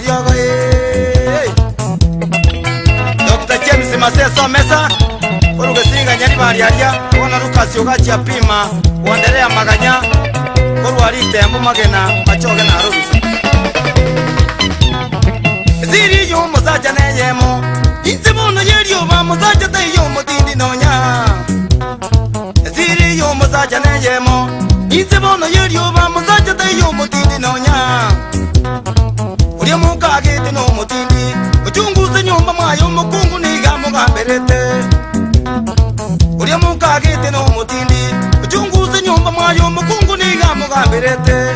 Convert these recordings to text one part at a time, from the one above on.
neriogo ee. Dr. James Maseso Mesa korwa Gesinga Nyaribari aria bono Lucas Ogachia Pima Wanderea Maganya korwa Ritembo Magena Machoge Nairobi. Esiri y'omosacha neyemo inse bono y'erioba mosacha taiyo omotindi nonya. Esiri y'omosacha neyemo inse bono y'erioba mosacha taiyo omotindi nonya. Oria mokagete nomotindi ochunguse nyomba mwaye omokungu niga amogamberete. Oria mokagete nomotindi ochunguse nyomba mwaye omokungu niga amogamberete.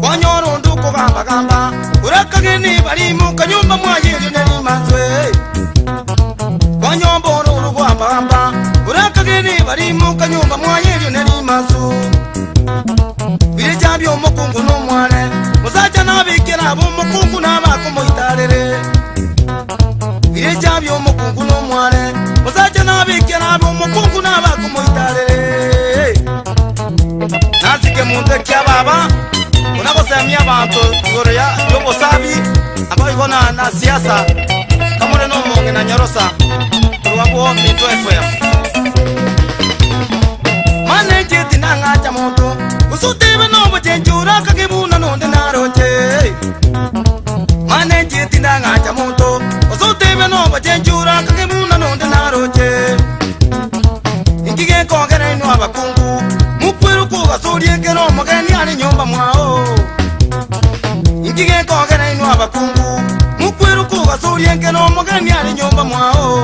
Kwanyora onde okogamba-gamba orakage nibarimo nyomba mwaye erio nerimanswe. Kwanyomba ore orogwamba-gamba orakage nibarimo nyomba mwaye erio nerimansu. Birecha biomokungu nomware mosacha nabekera abo omokungu nabakomoitarere. Birecha biomokungu nomware mosacha nabekera abo omokungu nabakomoitarere. Nasike monto ekia baba onagosemia abanto igoro ya yobosabi abaigona na, na siasa kamore nomonge na nyorosa korwa bwo Minto FM. Mane njeti nang'acha moto usutebe nobochenchura akagibuna nonde naroche. Mane njeti nang'acha moto usutebe nobochenchura akagibuna nonde naroche. Ingige kogera ino abakungu mukweru kugasoria ekero omogeni ari nyomba mwao. Ingige kogera ino abakungu mukweru kugasoria ekero omogeni ari nyomba mwao.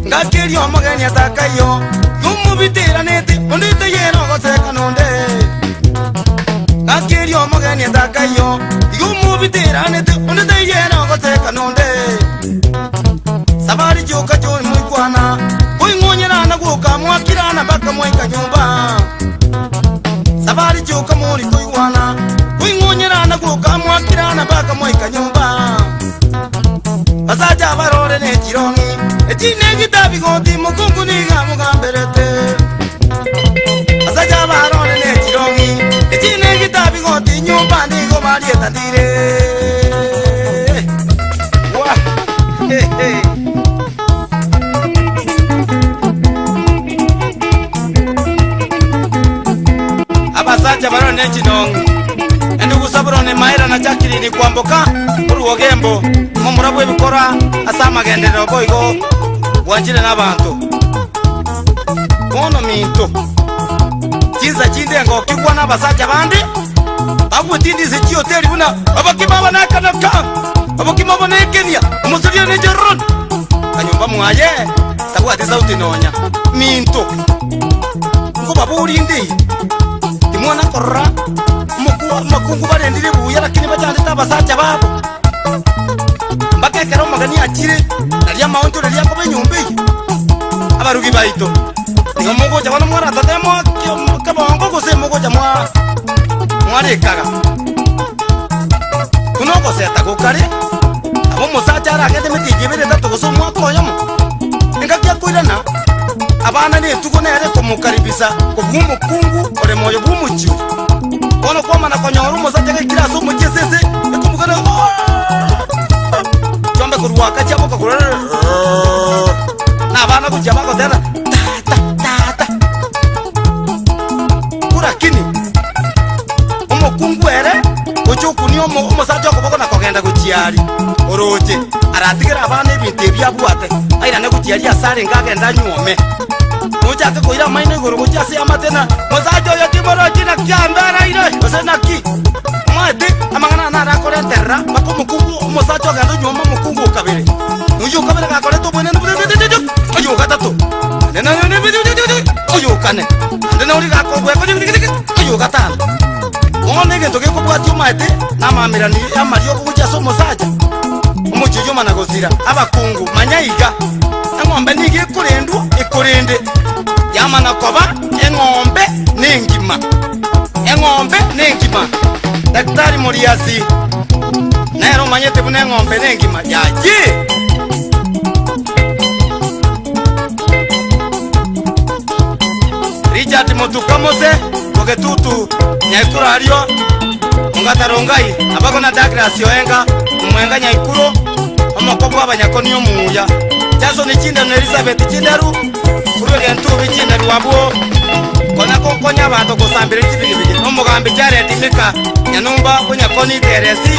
Ngakeria omogeni atakayo yomubitiranete ondite yero goseka nonde. Ngakeria omogeni atakayo yomubitiranete ondite yero goseka nonde. Sabari joka chori muikwana koing'onyerana guka mwakirana mpaka mwaika nyomba. Sabari joka muri koigwana koing'onyerana guka mwakirana mpaka mwaika nyomba. Basacha barore ne chirongi echine gitabigoti mukungu niga mugamberete. Basacha barore ne chirongi echine gitabigoti nyomba nigo barietandire. Wa he he. Abasacha barore ne chinongi endugu saburone maera na chakiriri kwamboka oruogembo momura bwebikora ase amagenderero boigo bwanchire n'abanto bono minto chinsa chinde ngokigwa n'abasacha bande bagwetindise chihoteli buna abakima banakanaka abakima banekenia omosoria nejeron kanyumba mwaye tabwati sauti nonya minto nkobaburinde timwana korora makungu barendire buya lakini bachandete abasacha babo mbakekera omogeni achire naria amaoncho riria akoba enyomba eye abarugi baito nigo mogocha bono mwaratate kebongo gose mogocha mwa mwarekaga buna ogoseta gokare abo omosacha aragete emetienyi ebere etato gose omwaka oyomo engaki akoirana abana netugo nere komokaribisa kobua omokungu ore moyo bwa omochiuri bono kwamana konyora omosacha gaikire ase omochie esese ekomogana chombe korwaka chiaboka korwa na abana gochia bagotera tata tata kurakini omokungu ere gocha okunia omosacha okoboko na kogenda gochiari oroche aratigera abana ebinto ebi abwate airane gochiari ase arenge agenda anyuome nochake koira amaino igoro gochia ase amatena mosacha oyo timorochi naki amberaire gose naki omwete amang'ana narakorenterera mpaka omokungu omosacha ogenda onyuoma omokungu okabere noyo okabere gakoreta obwenene oyo ogatato oyo okane ande nori gakobweka oyo ogatano bono egento gekobwatia omaete namamerani amariogo gochia ase omosacha omochie omana gosira abakungu manya iga eng'ombe nigo ekorendwa ekorende yamana koba eng'ombe nengima eng'ombe nengima daktari moriasi nere omanyete buna eng'ombe nengima yaye. Richard Mutuka Mose ogetutu nyekurario Ongata Rongai, Abago na Douglas Oenga, Omwenga Nyaikuro, omoko bw'abanyakoni omuya, Jason Chinderu na Elizabeth Chinderu, korwa egentubi Chinderu abwo konya gokonya abanto gosambereria chibigibigi, na omogambi Jared Mika Nyanumba bonyakoni Teresi,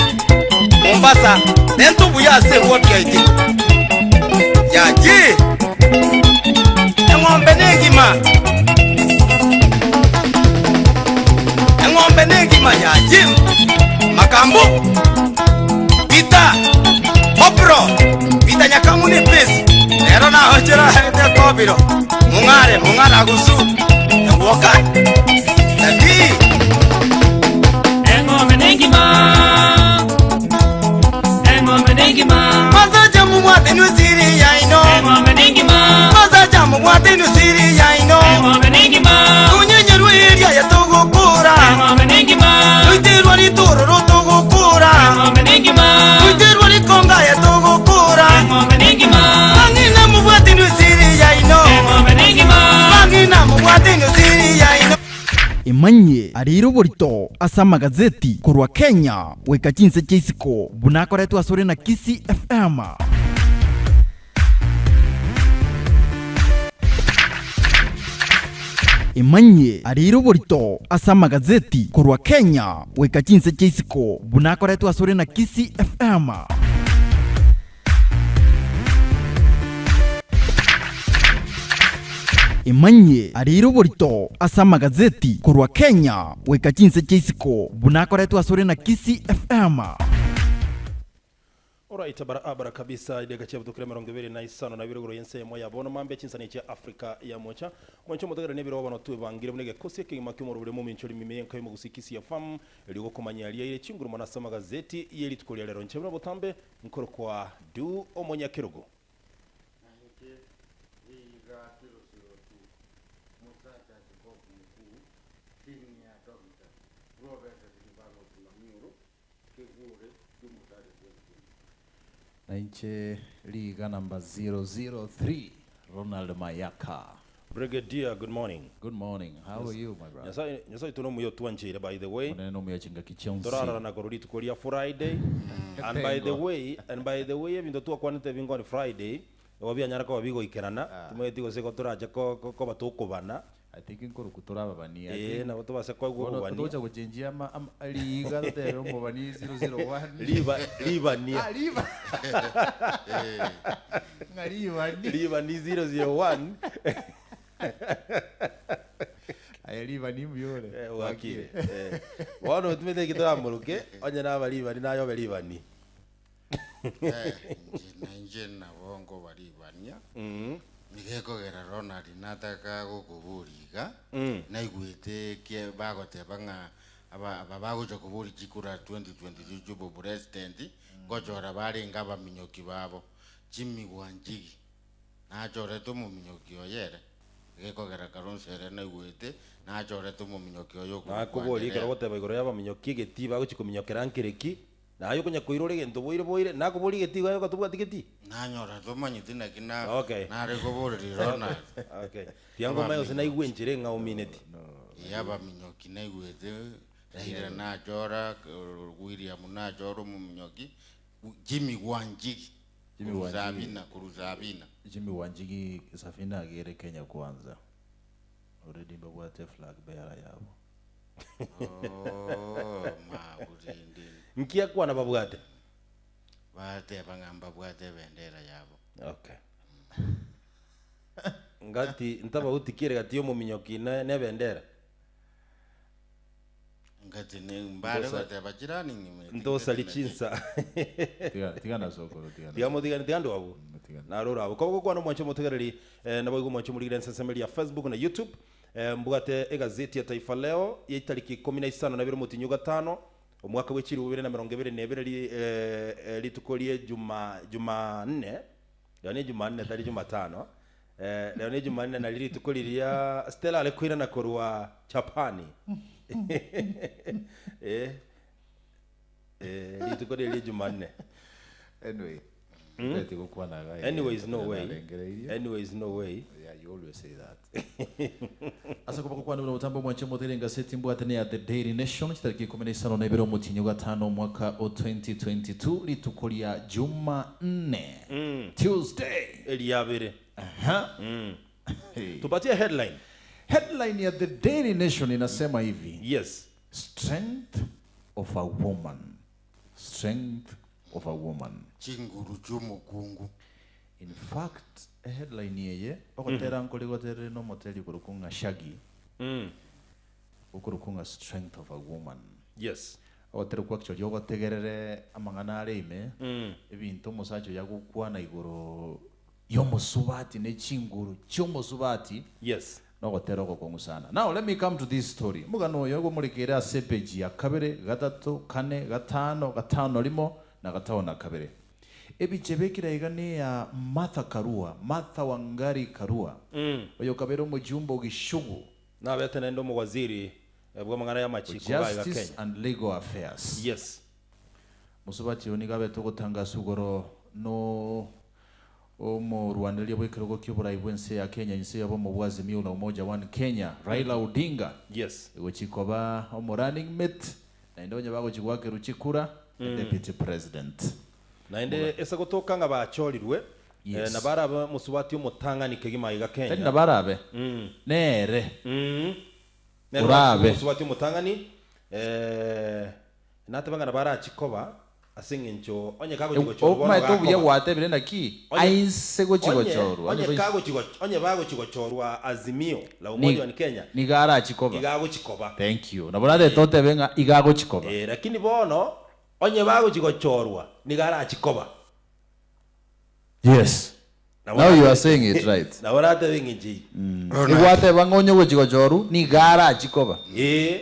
Mombasa, nentubu ya ase ewodi yaito. Yaye! Eng'ombe nengima! Eng'ombe nengima ya Jim Makambu Peter Kopro Peter Nyakang'u ne Pesi Nero naochera ete kobiro Mong'are mong'are agusu Engwoka Daddy Eng'ombe nengima Eng'ombe nengima Masacha mumwate nusiri yaino Eng'ombe nengima Masacha mumwate nusiri yaino Eng'ombe nengima Tunyenyerwe eria yatogokora Eng'ombe nengima Tuiterwa ritororo togokora Eng'ombe nengima Tuiterwa rikonga yatogokora Eng'ombe nengima Bang'ina mubwate nusiri yaino Eng'ombe nengima Bang'ina mubwate nusiri yaino Emanyie arire oborito ase amagazeti korwa Kenya goika chinse chia isiko buna akoretwe asore na Kisii FM. Emanyie arire oborito ase amagazeti korwa Kenya goika chinse chia isiko buna akoretwe asore na Kisii FM. Emanyie arire oborito ase amagazeti korwa Kenya goika chinse chia isiko buna akoretwe asore na Kisii FM. Alright, barabara kabisa ideka chia butukire 25 na igoro yense emo ya bono mambe chinsani chia Africa ya mocha mwancho motagera nebiro bono twebangire bune gekosi ekegima kiomorobere mominchori mime yenka yomogusikisi ya fam erigo komanya ria ire chinguru manasa magazeti yerituko ria lero nchebura botambe nkoro kwa du omonyakerogo. Na inche liga number 003 Ronald Mayaka. Brigadier, good morning. Good morning. How are you, my brother? Nyasaye Nyasaye tunomuyo twanchire by the way. Munene nomuya chingaki chionsi. Torarara korwa rituko ria Friday. And by the way, and by the way ebinto twakwanete bingo on Friday, igo bianyara koba bigoikerana, timanyeti gose igo torache ko- ko- koba tokobana. I think nkoruku torababania. Eh, nabo tobase koigwa Bono obobania. tocha gochenjia ama ama- liga totebe omobani 001. Liba libania. Ah, liba. Ng'a libani. Libani 001. Aya libani mbyore. Eh, wakire. Eh. Bono tumete gitoramoroke, onye naba libani nayobe libani. Eh, inche nainche nabo nkobaribania nigekogera Ronald nataka gokobori iga naigwete kie bagoteba ng'a aba aba bagocha kobori chikura 2022 chiobo president ngochora barenge abaminyoki babo Jimmy Wanjigi nachorete omominyoki oye ere gekogera Kalonzo ere naigwete nachorete omominyoki oyo okorokwa Nakobori ekero Anderea. ogoteba igoro y'abaminyoki egeti bagochi kominyokera nkereki, naye okonya koirora egento boire boire, nakobori egeti igo aye ogatobwati geti? Nanyora tomanyeti naki na Okay. nare koboreri Ronald. Okay. Tiga ngomanye gose naigwe enchera eng'ao omineti. Ee, abaminyoki naigwete Raila nachora William nachora omominyoki Jimmy Wanjigi Jimmy korwa Wanjigi. Sabina korwa Sabina. Jimmy Wanjigi Safina agere Kenya kwanza. Already mbabwate flag bearer yabo. Oh, maburindi. Nki akwana babwate? Bateba ng'a mbabwate ebendera yabo. Okay. Ngati ntabauti kere gati y'omominyoki ne nebendera. Ngati ne mbare Ntosa- goteba jirani ng'ime. Ntosari chinsa. Tiga tiga na sokoro tiga. na Tiga motigani tiga ndo abu. Tiga. Narora abo. Kogo kwana mwancho motegereri eh, nabo igo mwancho murigire ensenseme ya Facebook na YouTube. Eh, mbwate egazeti ya Taifa Leo ya itariki 15 na bibere motinyu gatano omwaka bw'echiri 2022 ri, eh, eh, rituko rie juma Jumanne. Leo ni Jumanne tari Jumatano. Eh, leo ni Jumanne na rituko riria Stella alekwirana korwa Chapani. Eh, eh, rituko riria Jumanne. Anyway. Nteti gokwana iga Anyways no egento way. narengereirie. Anyways no way. Yeah, you always say that. Ase koba gokwana buna botambe omwanche omotere engaseti mbwate ne ya The Daily Nation chitariki ikomi na isano na ibere omotienyi o gatano omwaka o 2022 rituko ria Jumanne Tuesday. Eriabere. Aha. Hey. Tupatie headline. Headline ya The Daily Nation inasema hivi. Yes. Strength of a woman. Strength of a woman. Chinguru chiomokungu. In fact, eheadline eye ogotera nkore goterire na omoteri okorokwa ng'a Shaggy, okorokwa ng'a Strength of a Woman. Yes. Ogotera okwo actually ogotegerere amang'ana are ime, ebinto omosacha oyo agokwana igoro y'omosubati ne chinguru chi'omosubati, Yes. Nogotera ogokong'u sana. Now let me come to this story. Omogano oyo nigo omorekeire ase epeji ya kabere, gatato, kane, gatano, gatano rimo, na gatano na kabere. Ebicha ebekire aiga neya Martha Karua, Martha Wangari Karua, oyo okabeire omojumbe o Gichugu. Nabete naende omowaziri bw'amang'ana y'amachiko iga iga Justice Kenya. and Legal Affairs. Yes. Mosubati oyo nigo abete ogotangaswa igoro no omorwanereria bw'ekerogo ki'oborai bw'ense ya Kenya inse y'obomo bwa Azimio la Umoja One Kenya, Raila Odinga, Yes. egochia koba omo running mate naende onye bagochia goakerwa chikura, deputy president. Naende ase gotoka ng'a bachorirwe, Yes. na barabe omosubati omotang'ani kegima iga Tari Kenya. nabarabe, nere. Nere Orabe. omosubati omotang'ani, nateba ng'a nabo arachie koba ase eng'encho onye kagochia gochorwa bono Omanyete obuya gakoba. gwatebire naki Onye- ainse gochia onye- gochorwa. onye Onye kagochia go- onye bagochia gochorwa Azimio la Umoja One Kenya, nigo arachie koba. iga agochia koba. Thank you. Nabo natete otebe ng'a iga agochia koba. Lakini bono onye bagochia gochorwa nigo arachie koba. Yes. Nabo Now you natebe- are saying it right. Nabo natebe eng'encho eyio. Ronald. Igwateba ng'a onye ogochia gochorwa nigo arachie koba. Ee.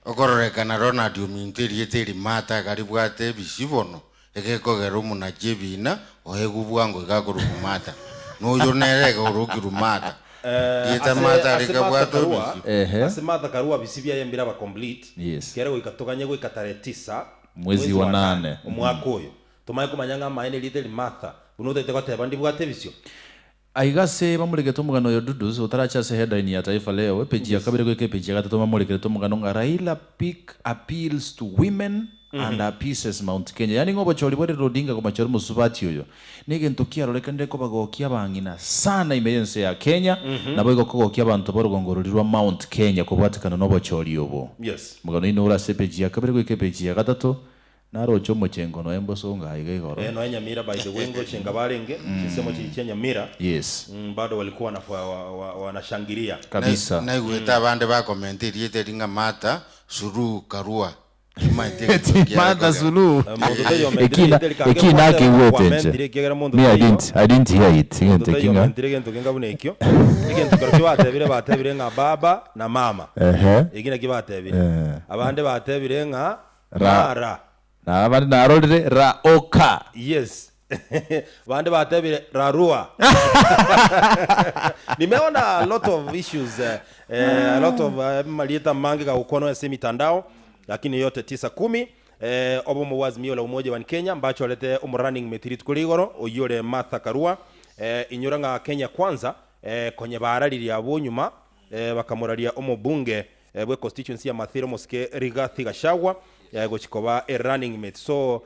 Okororekana Ronald ominto erieta eri Martha akaribwate ebisio bono, egekogera omonachi ebina oegwe bwango iga akorokwa Martha. Noyo nere iga orokirwe Martha. Rieta Ase- Martha ase Martha rikabwate Karua, obisio. Ehe. ase Martha Karua bisio biaye mbiraba complete. Yes. Kere goika toganye goika tarehe tisa Mwezi wa nane. omwaka oyo. Tomanye komanya ng'a amaene erieta eri Martha buna otaete goteba ndibwate ebisio. Aiga ase bamorekerete omogano oyo Dudus, otarache ase headline ya Taifa Leo, epeji ya kabere goika epeji ya gatato bamorekerete omogano ng'a Raila pick appeals to women and appeases Mount Kenya. Yaani ng'a obochori bwa Raila Odinga komachora omosubati oyo negento kiarorekanire kobagokia abang'ina sana ime y'ense ya Kenya, naboigo kogokia abanto b'orogongo roria rwa Mount Kenya kobwatekana nobochori obo. Yes. Omogano oino ore ase epeji ya kabere goika epeji ya gatato, Naroche omochengo noe mbosongo aiga igoro. Eh, noe Nyamira by the way ngochenga barenge chinsemo chiria chia Nyamira Yes. Bado walikuwa wanafua, wa, wa, wanashangilia Kabisa. Naigwete abande bakomenta erieta eri ng'a Martha Suluhu Karua. Timaete egento kiare Martha kogera. Suluhu. Monto taiyo omentire Ekina erieta eri kange ekina kwateba akeigwete inche. kwamentire ekiagera monto Me I taiyo didn't I didn't hear it. monto Egento taiyo ekinga. omentire egento kenga buna ekio egento kerokio batebire batebire ng'a baba na mama Ehe. eki nakio batebire Eh. abande batebire ng'a Ra. Mara. Na abande narorire ra oka. Yes. Bande batebire rarua. Nimeona a lot of issues eh, eh, a lot of eh, marieta mange gagokwanwa ase emitandao lakini yote tisa kumi eh, obomo bwa Azimio la Umoja wa Kenya mbachorete omo running mate rituko rigoro oyio ore Martha Karua eh, inyora ng'a Kenya Kwanza eh, konye bararirie abwo nyuma eh, bakamoraria omobunge bwe constituency ya Mathira omosike Rigathi Gachagua gochia koba e running mate so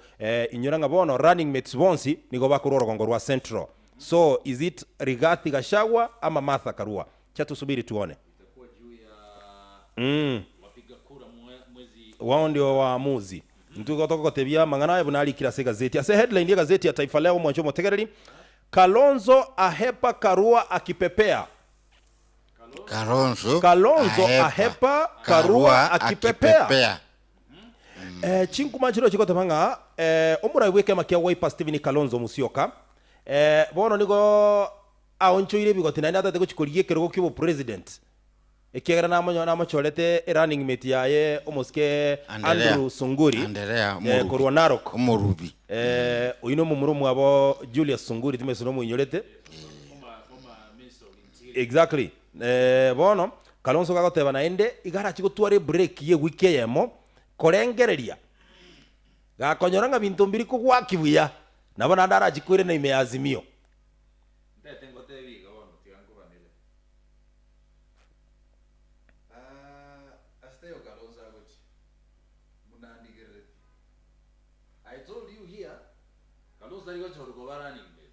inyora ng'a bono running mates bonsi nigo bakorwa orogongo rwa Central so is it Rigathi Gachagua ama Martha Karua cha tusubiri tuone wao ndio waamuzi intwe igo togogotebia amang'ana aya buna arikire ase egazeti ase headline y'egazeti ya Taifa Leo omwancho omotegereri Kalonzo ahepa Karua akipepea Kalonzo Kalonzo ahepa Karua akipepea. akipepea. Eh, chinkuma nchiro chigoteba ng'a eh, omorai bw'ekema kia Wiper Stephen Kalonzo Musyoka eh, bono nigo aonchoire ebigoti naende atagete gochia korigia ekerogo ki'obopresident ekiagera namonyo namochorete erunning mate yaye omosike Anderea. Andrew Sunguri Anderea, eh, omorubi. korwa Narok Omorubi. eh, oyio nomomura omwabo Julius Sunguri timanyeti nomoinyorete Exactly. Eh, bono Kalonzo gagoteba naende iga arache gotwara ebreak ye ewiki eyemo korengereria gakonyora ng'a binto mbiri kogwaki buya Nabo naende arachie koirana ime ya Azimio. Ntete ngotebie iga bono, tiga nkobanere. Ah, ase taiyo Kalonzo agochia, buna andigereretie. I told you here, Kalonzo tari gochorwa koba running mate.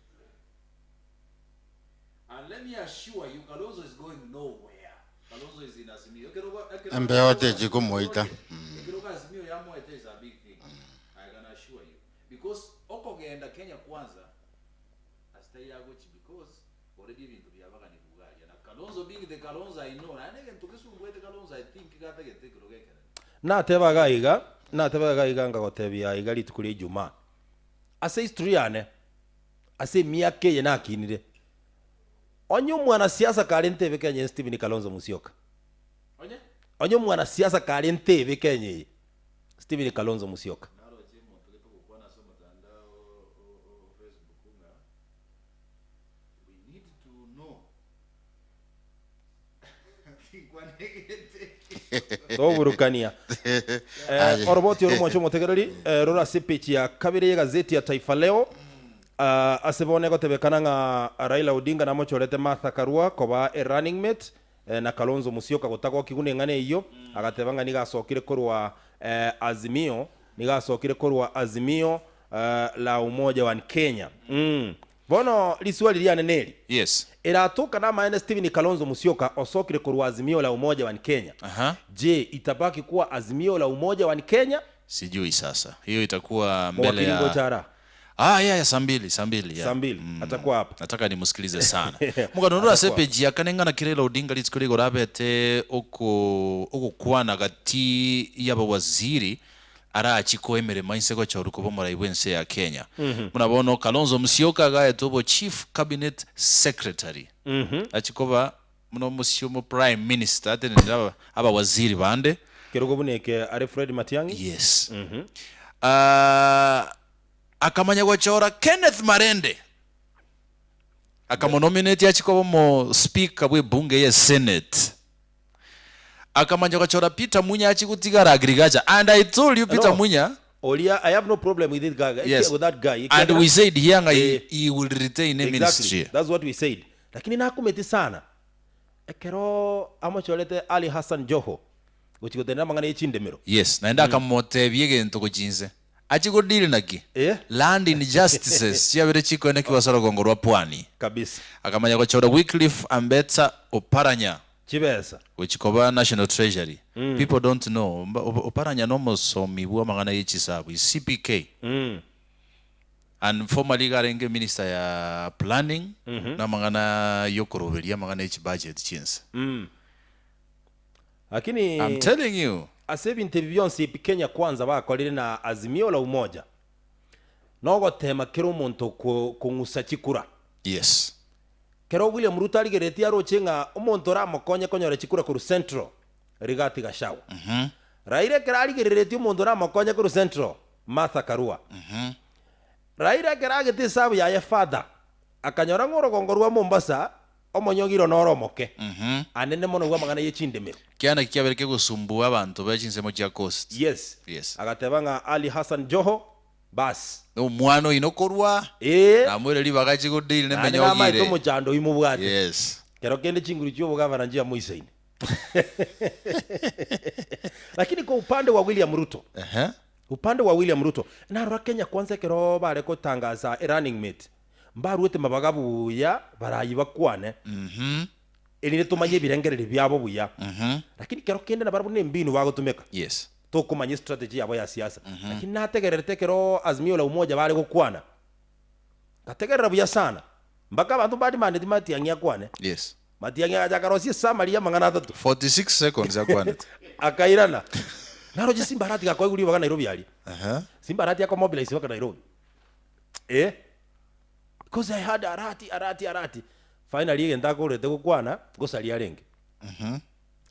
And let me assure you, Kalonzo is going nowhere. Kalonzo is in Azimio. Ekero ba- ekero Embeo techikomoita. Ekero Azimio yamoete is a big thing. I can assure you. Because okogenda Kenya Kwanza, ase taiyo agochia because already ebinto biabaganigwe iga aria. Na Kalonzo being the Kalonzo I know, naende egento gesumbuete Kalonzo I think gatagete ekero gekerene. Nateba iga iga, nateba iga iga ngagotebia iga rituko ria Ijumaa, ase history yane, ase emiaka eye nakinire, onye omwanasiasa kare ntebe Kenya eye Stephen Kalonzo Musyoka. Onye? Onye omwanasiasa kare ntebe Kenya eye Stephen Kalonzo Musyoka. Naroche omonto gete ogokwana ase omotandao o Facebook ng'a we need to know tinkwanegete. Toburukania. Eh, oroboti oro mwanche omotegereri eh, rore ase epeji ya kabere y'egazeti ya Taifa Leo. Ah, ase bono egotebekana ng'a Raila Odinga namochorete Martha Karua koba e running mate eh, na Kalonzo Musyoka gotagokigwa neng'ana eyio agateba ng'a nigo asokire korwa eh, Azimio nigo asokire korwa Azimio eh, la Umoja One Kenya. Mm. Bono riswali riane neri, Yes. Eratoka namaene Stephen Kalonzo Musyoka osokire korwa Azimio la Umoja One Kenya, Aha. je itabaki kuwa Azimio la Umoja One Kenya? Sijui sasa. Hiyo itakuwa mbele Mowakili ya ngocha ara. Ah, yeah, yeah, saa mbili, saa mbili, yeah. Saa mbili, atakuwa hapa. Nataka nimusikilize sana. Muganonora ase page ya kanengana Raila Odinga rituko rigoro abete oko ogokwana gati y'abawaziri arachi koa emeremo inse gochorwa koba omorai bw'ense ya Kenya. Buna bono Kalonzo Musyoka agaetwe obo Chief Cabinet Secretary. Achi koba buna omosio omo Prime Minister atenenere aba abawaziri bande. Kerogo buna eke are Fred Matiang'i. Yes. Ah, akamanya gochora Kenneth Marende akamonominate achie koba omo speaker bw'ebunge ye Senate. Akamanya gochora Peter Munya achie gotigara agriculture and I told you Peter No. Munya Oria I have no problem with it guy, Yes. with that guy. And we said here ng'a he, Eh, he will retain a Exactly. ministry. That's what we said. Lakini nakumeti sana. Ekero amochorete Ali Hassan Joho gochi gotenena amang'ana ye chindemero. Yes, naende akamotebia egento gochia inse. Achie godeal naki? Eh? Land injustices chiabere chikoenekiwa ase orogongo rwa Pwani. Kabisa. Akamanya gochora Wycliffe Ambetsa Oparanya Chibesa. gochia koba National Treasury. People don't know, Oparanya nomosomi bw'amang'ana ye chisabu, is CPK. And formerly iga arenge minister ya planning na amang'ana yokoroberia amang'ana ye chibudget chiense. Lakini I'm telling you. Ase ebinto ebi bionsi ebi Kenya Kwanza bakorire na Azimio la Umoja, nogotema kera omonto kong'usa chikura. Yes. Kero William Ruto arigereretie aroche ng'a omonto oramokonye konyora chikura korwa Central, Rigathi Gachagua. Raila ekero arigereretie omonto oramokonye korwa Central, Martha Karua. Raila ekero agete esabu yaye further, akanyora ng'a orogongo rwa Mombasa omonyogiro noro omoke, anene mono bw'amang'ana ye chindemero. Kiana ki kiabere kegosumbua abanto be chinsemo chia Coast? Yes. Yes. Agateba ng'a Ali Hassan Joho, bas. Nomwana oino korwa, Ee. namoire ribaga achie godeal Naende nemenyogi namaete ere. omochando oyio mobwate. Yes. Kero kende chinguru chi'obogavana nchiamoisaine. Lakini kwa upande wa William Ruto, Ehe. upande wa William Ruto, narora Kenya kwanza ekero bare kotangaza e running mate, mbaruete mabaga buya barayi bakwane, erinde tomanye ebirengererio biabo buya. Lakini kero kende nabarabwo nembinu bagotumeka. Yes. Tokomanya estrategy yabo ya siasa. Lakini nategererete ekero Azimio la Umoja bare gokwana, ngategerera buya sana, mpaka abanto mbadimandeti Matiang'i akwane. Yes. Matiang'i agacha akarosia esummary y'amang'ana atato. 46 seconds akwanete. Akairana. Naroche Simba Arati gakoigwa ribaga Nairobi aria. Aha. Simba Arati akomobilize mpaka Nairobi. Eh. Because I had Arati, Arati, Arati. Finally egento akorete gokwana, ngosaria arenge.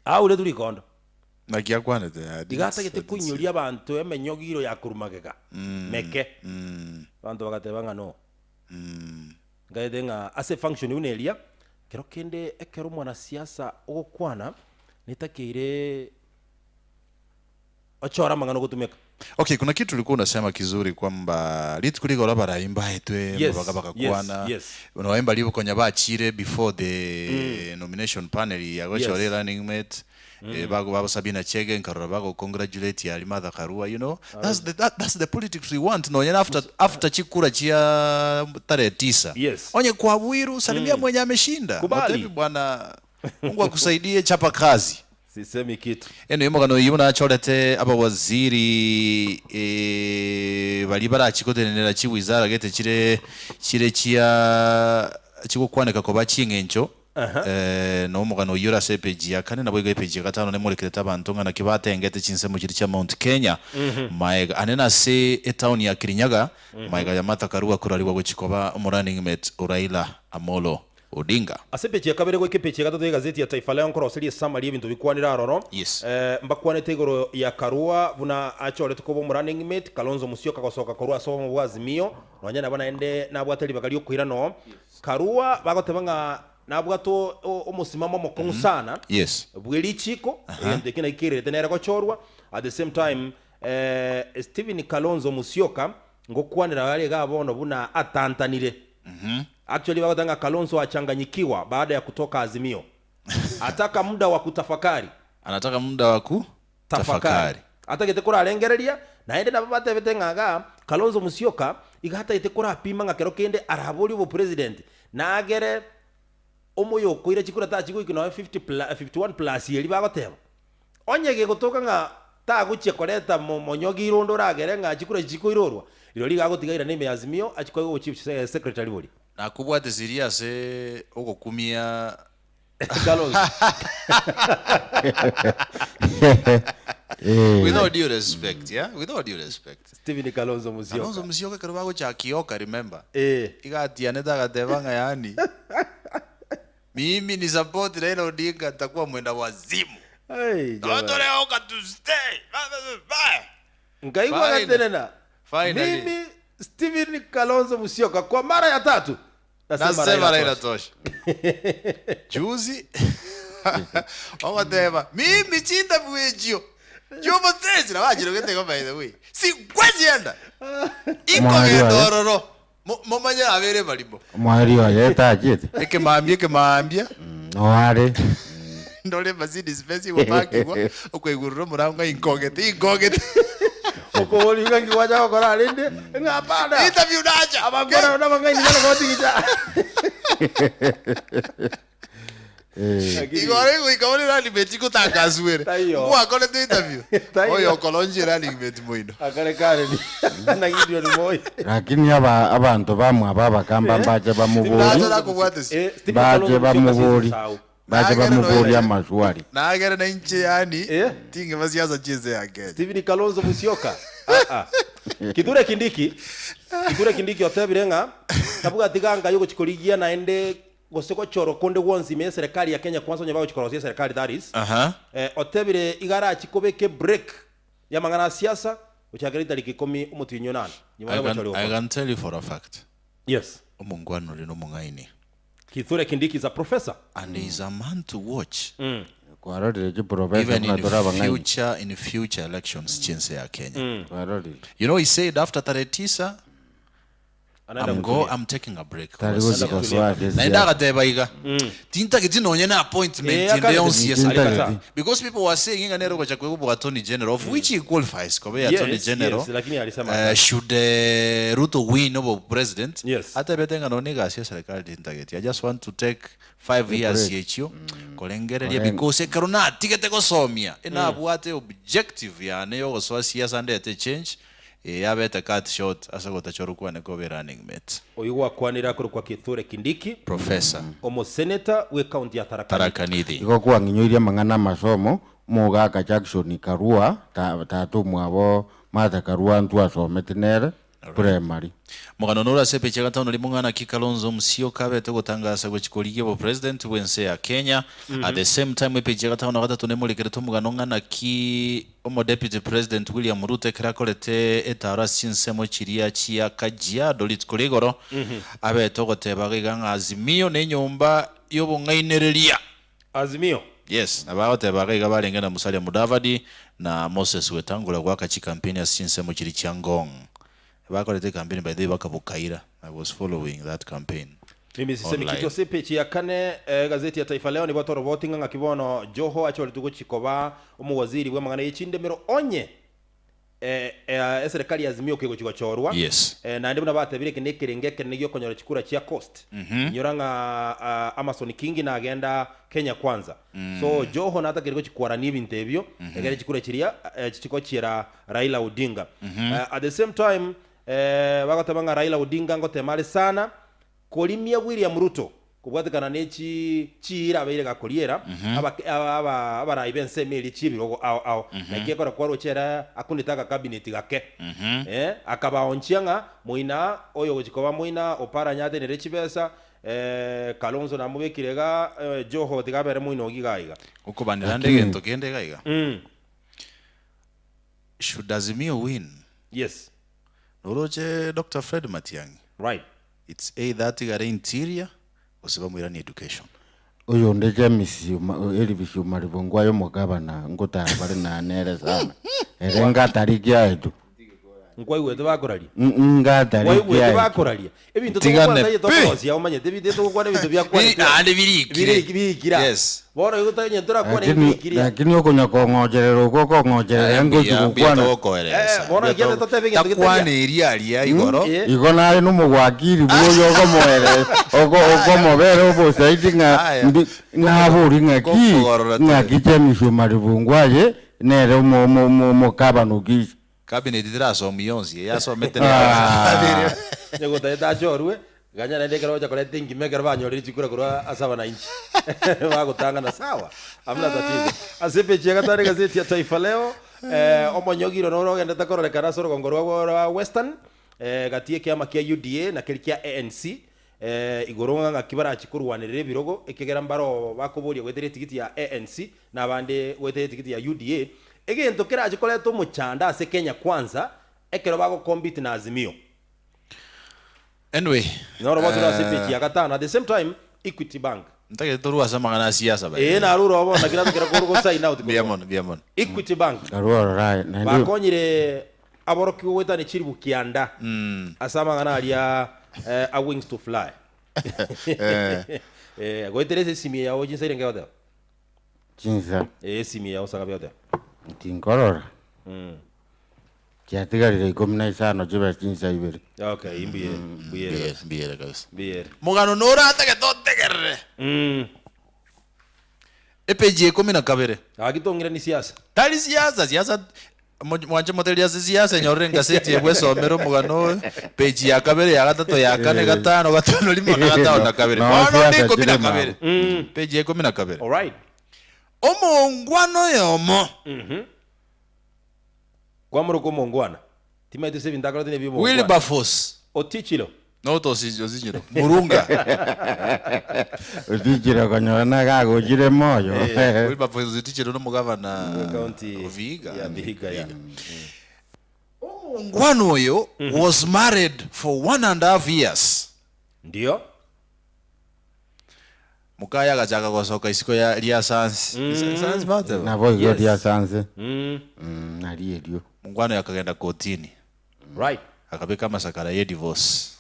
Auretwe rikondo. Naki akwanete? I didn't Iga atagete I didn't see. koinyoria abanto emenyogiro ya korwa magega meke. Abanto bagateba ng'a no. Nkaete ng'a ase efunction buna eria, kero kende ekero omwanasiasa ogokwana, netakeire ochore amang'ana ogotumeka. Okay, kuna kitu ulikuwa unasema kizuri kwamba rituko rigoro abarai mbaetwe Yes, baga bagakwana yes, yes. noemba ribokonya bachire before the nomination panel yagochore Yes. running mate eh, bago babo Sabina Chege nkarora bago congratulate yari Martha Karua you know that's the that's the politics we want nonya after chikura chia tarehe 9 Yes. onye kwa Bwiru salimia mwenye ameshinda Kubali. Otebi bwana Mungu akusaidie chapa kazi Sisemi kitu. Eno yomogano oyio nachorete abawaziri baria barachikotenenera chiwizara gete chire chire chia chigokwaneka koba ching'encho na omogano oyio ore ase epeji ya kane nabo igo epeji ya gatano nemorekerete abanto ng'a naki batengete chinsemo chiria chia Mount Kenya maega ane nase etown ya Kirinyaga maega ya Martha Karua korarigwa gochia koba omorunning mate o Raila Amolo Odinga. Ase epeji ya kabere goika epeji ya gatato y'egazeti ya Taifa Leo nkoroserie esummary y'ebinto bikwanire aroro. Yes. Mbakwanete igoro ya Karua buna achorete koba omorunning mate, Kalonzo Musyoka gosoka korwa ase obomo bwa Azimio, nonya nabo naende nabwate ribaga riokoira noo. Karua bagoteba ng'a nabwate omosimamo omokong'u sana Yes. bwe richiko, egento eke naki kererete nere gochorwa. At the same time Stephen Kalonzo Musyoka ngokwanera are igaa bono buna atantanire. Actually bagoteba ng'a Kalonzo achanganyikiwa baada ya kutoka Azimio. Ataka muda wa kutafakari. Anataka muda wa ku Tafakari. tafakari. Atagete korarengereria naende nabo batebete ng'a igaa Kalonzo Musyoka iga atagete korapima ng'a kero kende araborie obopresident nagere omoyokoire chikura tachigoika nonya 50 51 plus eria bagoteba. Onye gegotoka ng'a tagochia koreta monyogi ire onde oragere ng'a chikura echi chikoirorwa, rirorio iga agotiga airane ime ya Azimio achie koegwa obochief secretary boria. Nakobwate siria ase ogokumia Kalonzo. With all due respect, yeah? With all due respect. Stephen Kalonzo Musyoka. Kalonzo Musyoka ekero bagochakioka, remember? Eh. Iga atianete agateba ng'a yaani mimi ni support Raila Odinga nitakuwa mwenda wazimu. Ai, jamani. Totoreoka to stay. Nkaigwa Fine. gatenena. Finally. Mimi Stephen Kalonzo Musyoka kwa mara ya tatu nasema Nasema Raila Raila tosha. tosha. Juzi ogoteba mimi chintabu echio chiomotesi nabachirogete igo by the way sinkwechienda Mwari ikogenda oye. ororo momanye abere barimo Mwari oye etachete ekemambia ekemambia noare ndore Mercedes Benz igopakigwa okoigurura omorango inkogete inkogete Okobori ng'a nkiwacha gokora rende ng'a hapana. Interview nacha. Abangora nabang'aini bana gotigicha. Igoro igoika bore running mate igotangasuere. Taiyo. Mwakorete interview. Taiyo. Oyo okoronchia running mate moino. Akare kare ni. Na Gideon Moi. Lakini aba abanto bamwabo abakamba mbache bamubori Nacha nakobwate si. Stephen mbache Kalonzo Musyoka bamubori sisao. mbache Nagere bamubori noyo. amaswali Nagere na inche yani Eh. tinge siasa chiese ya Kenya. Stephen Kalonzo Musyoka. Ah ah. Kithure Kindiki. Kithure Kindiki otebire ng'a tabwati ganga yogochikorigia naende gose gochoro konde gwonsi ime serikali ya Kenya kwanza onye bagochikorosia serikali that is. Aha. Otebire igarachi kobeke break ya mang'ana a siasa gochakera itariki ikomi omotienyi onane. Nyuma I ya can, gochorigwa I kwa. can tell you for a fact. Yes. Omongwana ori nomong'aini. Kithure Kindiki is a professor. And he is a man to watch. Kwarorire chiprofesa Even buna in tore abang'aini. future, in future elections chinse ya Kenya. Kwarorire. You know he said after tarehe tisa Anaenda I'm go kutulia. I'm taking a break. Tari Kwa gochia siasa. gosoa ase Naende siasa. agateba iga tintageti nonye na appointment Eh, ende akare- yonsi ya serikali. Alikataa. Because people were saying ng'a nere gocha kwegwa attorney general of which he qualifies kobe attorney Yes, general. yes, lakini alisema Should Ruto win over president? Yes. Atebete ng'a nonye egasi ya serikali tintageti. I just want to take 5 years yechio korengereria because ekero natigete gosomia enabwate objective yane yogosoa siasa ndete change yabete cut short ase gotachora kwane kobe running mate. Oyo gwakwanire akorokwa Kithure Kindiki Professor. Omoseneta we county ya Tharaka Tharaka Nithi. Igo kwang'inyoirie amang'ana amasomo omogaka Jackson Karua tata omwabo Martha Karua ntwasomete nere primary. Mogano nore ase epeche gatano rimo ng'ana ki Kalonzo Musyoka abete gotangasa gochia korigia obopresident bw'ense ya Kenya. At the same time epeche gatano na gatato nemorekerete omogano ng'ana ki omo deputy president William Ruto ekero akorete etaro ase chinsemo chiria chia Kajiado rituko ria igoro abete ogoteba iga ng'a Azimio nenyomba yobong'ainereria. Azimio. Yes, nabo agoteba iga iga barenge na Musalia Mudavadi na Moses Wetangula goaka chikampeni ase chinsemo chiria chia Ngong. Bakorete ekampeni by the way bakabokaira, I was following that campaign Mimi sisemi online. kitu ase epeji ya kane egazeti ya Taifa Leo nigo toroboti ng'a ng'aki bono Joho achoretwe gochia koba omowaziri bw'amang'ana ye chindemero onye eserekari ya Azimio kegochia gochorwa. Yes. Naende buna batebire eke nekerengo ekenene giokonyora chikura chia Coast. Inyora ng'a Amason Kingi nagenda Kenya Kwanza. So Joho natakeire gochia kwarania ebinto ebio egere chikura chiria chigochiera Raila Odinga. At the same time bagoteba ng'a Raila Odinga ngotema are sana korimia William Ruto kobwatekana ne chi chiira abeire gakoriera abake aba aba abarai b'ensemo eria chi'ebirogo ao ao. Naki ekero kwaroche ere akunete agakabineti gake akabaonchia ng'a moina oyo ogochia koba moina Oparanya atenere chibesa Kalonzo namobekire iga Joho tiga abere moina ogi iga iga. Gokobanera nde egento kende iga iga. Should Azimio win? Yes. Noroche Doctor Fred Matiang'i? Right. It's either atigare interior gose bamoiranie education. Oyonde James Elvis Omariba ngwaye omogabana ngotara bare naye nere sana. Ere ngatari kiaetu. Nkwaigwete bakoraria? Ngatari Nkwaigwete kiaetu. bakoraria? Ebinto Tigane togokwana taiyo pi. tokorosia omanyete ebinto togokwana ebinto biakwanetwe. Biri- naende birikire. Biri- birikire aa. Yes. Bono igo tari onye torakwane Lakini ebirikire aa. lakini okonya kong'ocherera okwo okong'ocherera ngochi Mbuya, mbuya gokwana. togokoeresa. Eh, bono Mbuya ekiagera togo- totebe egento getaria. Takwana eria aria igoro. Eh. Igo naye nomogwakiri bwoyo okomoere oko okomobera obosaidi ng'a Aya. mbi ng'abori ng'aki Kokogorora tore. ng'aki James Omariba aye nere omo omo omo omokabana okisi. Cabinet terasomwa yonsi, eyasomete nere Onye gotagete achorwe, ganya naende ekero ogocha koreta engima ekero banyorire chikura korwa ase abananchi. Bagotang'ana sawa, hamna tatizo. Ase epeji ya gatano egazeti ya Taifa Leo, omonyogiro noro ogenderete kororekana ase orogongo rwa rwa Western, gati y'ekiama kia UDA na keria kia ANC, igoro ng'a ng'aki barachie korwanerera ebirogo, ekiagera mbaro bakoboria goetera etigiti ya ANC, na abande goetera etigiti ya UDA, egento kerache koreta omochando ase Kenya Kwanza ekero bagocompete na Azimio. Anyway, Noro bosi ase epeji ya gatano at the same time Equity Bank. Ntagete torwe ase amang'ana a siasa by the Ee way. narure oo bono naki natokera korwa go sign out Mbuya korwa. mono, mbuya mono. Equity Bank Karue ororo aye naende bakonyire aborokigwa goetania chilifu kianda ase amang'ana aria a wings to fly. Goetera ase esimi yao chinsa irenge goteba? Chinsa. Ee esimi yao sagabe goteba. Tinkorora. Chiatigarire ikomi na isano chibe chinsa ibere. Okay, mbuya mbuya ere kabisa. Mbuya ere kabisa. Mbuya ere. Mogano noratagete otegerere. Epeji ya ikomi na kabere. Gaki tong'irani siasa. Tari siasa, siasa Mwanche motererie ase siasa enyorere engaseti eye bwesomere omogano oyo page ya kabere ya gatato ya kane gatano gatano rimo na gatano na kabere No, bono onde siasa ikomi na chire kabere page ya ikomi na kabere Alright. omongwana oyomo Kwamoroka omongwana. Timaeti ase ebinto akorete nebi omongwana. Wilberforce Otichilo. Note osinyire Murunga. Otichire konyora nagagochire moyo. Wilberforce Otichire nomogavana County o Vihiga. ya Vihiga, yeah. Omongwana oyo was married for 1.5 years. Ndio. Mokaye agachaka gosoka isiko ya ria sansi. Sansi bateba. Nabo igo Yes. ria sansi. Nari erio. Mongwana oyo akagenda kotini. Right. Akabeka amasakara ye divorce.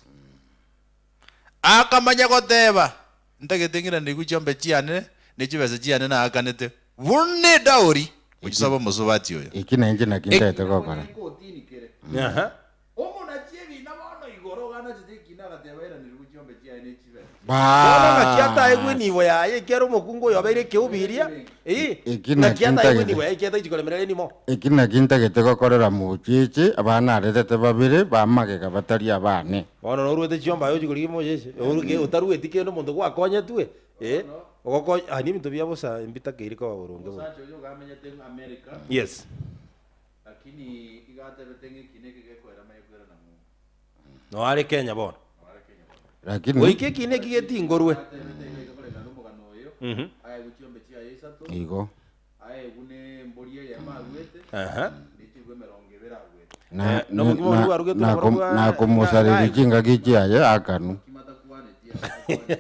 Akamanya goteba, Ntagete ng'iranigwe chiombe chiane ne chibesa chiane naakanete buna edauri gochisoba omosubati oyo. Eki nainche naki ntagete gokora. Aha. Omonachi ebina bono igoro oganachete ekina agateba airanirwe chiombe chiaye ne chibesa. Bono ng'aki ataegwe Baas. enibo yaye ekiagera omokungu oyo obeire ekeubiria, ee, Eki ng'aki naki ataegwe ntagete. enibo yaye ekiagera taichi koremereria enimo. Eki naki ntagete gokorera mochichi, abana aretete babere ba magega batari abane. Bono noruete chiombe aye ochie korigia mocheche, oruge otarueti kende omonto gwakonyetwe, ee, ogokonya ah nebinto bia bosa mbitakeire koba boronge bono. Omosacha oyo iga amenyete America. Yes. Lakini iga atebete ng'a ekina eke gekoera manye koirana ng'umbu. Noo are Kenya bono. Lakini Goika ekina eki getingorwe. Atebete iga iga koreng'ana nomogano oyo, aegwe chiombe chiaye isato, igo aegwe ne embori eyemo aruete, Aha. ne chirwe emerongo ebere aruete. na Eh, nomokima oria bwarugetwe na naboro bwa- na komosareria chingaki chiaye akanu. Mokima takwaneti akwaneti.